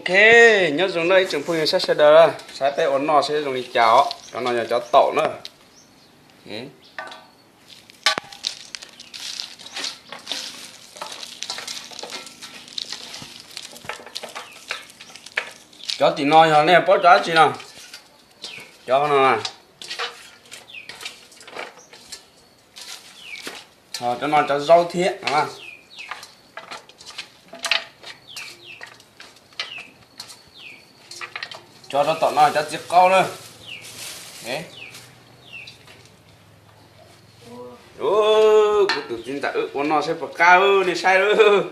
Ok, nyob zoo na ib tsoom phooj ywg sab sawv daws, saib peb ua noj seb zoo li cas os. Cov no yog cov taum na. Cov tim no yog nej paub cov dab tsi no? Cov no na. Ho cov no cov zaub thiab. Cov rau tom no cov txiv qaub na. Kuv tus txiv ntxawm wb ua noj seb puas qab, nej saib lauj.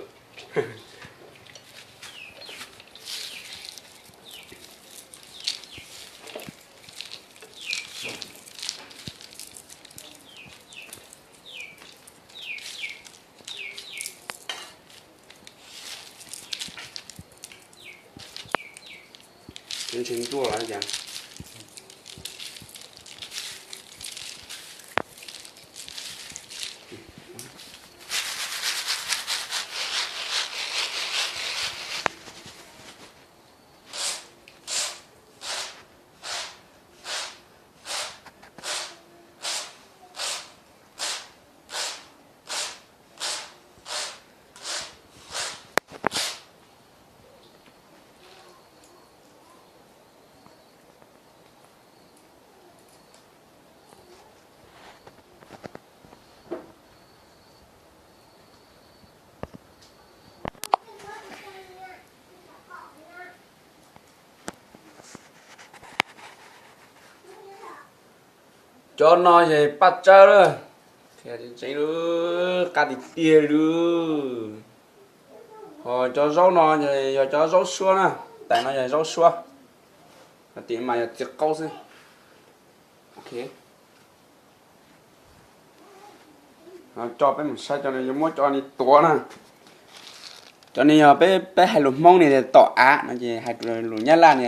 Ntshe ntuaj los cas. Cov no ces paj tsawb lawm, qab tiag tiag li. Ho cov zaub no yog cov zaub suab na, tais no yog zaub suab, tim mas yog txiv qaub xwb. Coj peb mus saib cov no, yuav muab cov ni tuav na. Cov ni yog peb, peb hais lus Hmoob ni tias tom av no ces hais lus Nyab Laj ni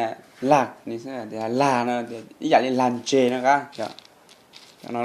lag ni xwb, tias lag no ib yam li lag ntses no qab. Cov no